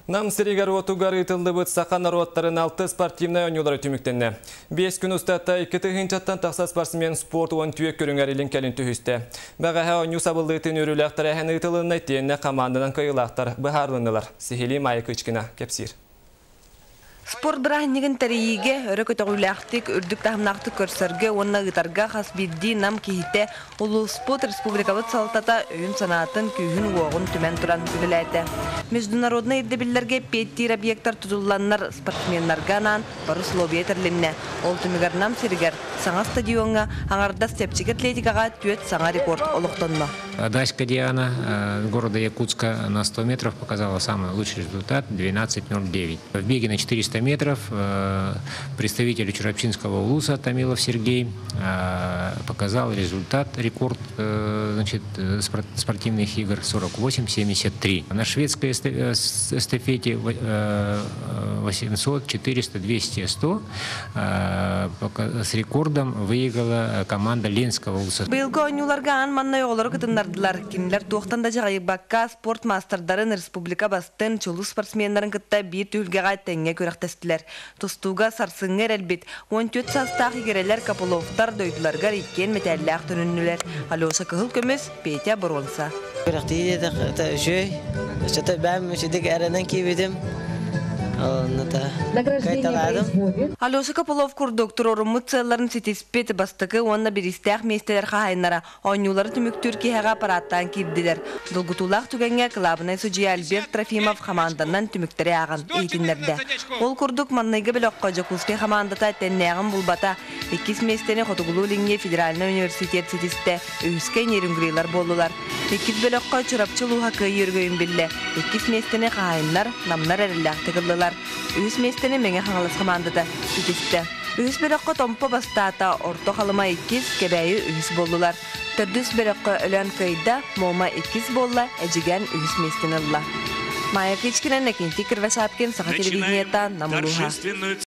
Нам сиригэр-уотугар ыытыллыбыт саха норуоттарын алтыс спортивнай оонньуулара түмүктэннэ. 5 күн устата 2000-тан тахса спортсмен спорт 14 көрүҥэр илин-кэлин түһүстэ. Бэҕэһээ оонньуу сабыллыытын үөрүүлээх тэрээһин ыытылынна, итиэннэ хамаанданан кыайыылаахтар быһаарылыннылар. Сиһилии Майя Кычкина кэпсиир. Спорт бырааһынньыгын тэрийиигэ өрө көтөҕүүлээхтик, үрдүк таһымнаахтык көрсөргө уонна ыытарга хас биирдии Нам киһитэ, улууспут, республикабыт салалтата өйүн-санаатын, күүһүн-уоҕун түмэн туран үлэлээтэ. Международнай ирдэбиллэргэ эппиэттиир объектар тутулланнар спортсменнарга анаан бары условия тэрилиннэ. Ол түмүгэр Нам сиригэр саҥа стадиоҥҥа аҥардас чэпчэки атлетикаҕа түөрт саҥа рекорд олохтонно. Даська Диана города Якутска на 100 метров показала самый лучший результат 12.09. В беге на 400 метров представитель Чурапчинского улуса Томилов Сергей показал результат, рекорд, значит, спортивных игр 48.73. На шведской эстафете 800, 400, 200, 100 с рекордом выиграла команда Ленского улуса. Быйылгы оонньууларга аан маҥнай оҕолору кытыннардылар. Кинилэр туохтан да чаҕыйбакка спорт маастардарын, республика бастыҥ, чулуу спортсменнарын кытта биир түһүлгэҕэ тэҥҥэ күрэхтэстилэр. Тустууга сарсыҥҥы эрэлбит 14 саастаах игирэлэр Копыловтар дойдуларыгар иккиэн мэтээллээх төнүннүлэр. Алеша кыһыл көмүс, Петя боруонса. Күрэхтэһии үчүгэй. Что-то бэйэм үчүгэйдик эрэнэн киирбитим. Алеша Копылов курдук туруоруммут сыалларын ситиспит бастакы уонна бириистээх миэстэлэр хаһаайыннара оонньуулары түмүктүүр киэһэҕэ параадтаан киирдилэр. Долгутуулаах түгэҥҥэ кылаабынай судьуйа Альберт Трофимов хамаанданан түмүктэри ааҕан иһитиннэрдэ. Ол курдук маҥнайгы бөлөххө Дьокуускай хамаандата тэҥнээҕин булбата. Иккис миэстэни Хотугулуу-Илиҥҥи федеральнай университет ситистэ, үһүскэ Нерюнгрилар буоллулар. Иккис бөлөххө Чурапчы улууһа кыайыы өрөгөйүн биллэ. Иккис миэстэни хаһаайыннар, намнар эрэллээхтик ыллылар. Үһүс миэстэни Мэҥэ Хаҥалас хамаандата ситистэ. Үһүс бөлөххө Томпо бастаата, Орто Халыма иккис, Кэбээйи үһүс буоллулар. Төрдүс бөлөххө Өлөөн кыайда, Муома иккис буолла, Эдьигээн үһүс миэстэни ылла. Майя Кычкина, Иннокентий Кривошапкин, Саха телевидениета, Нам улууһа.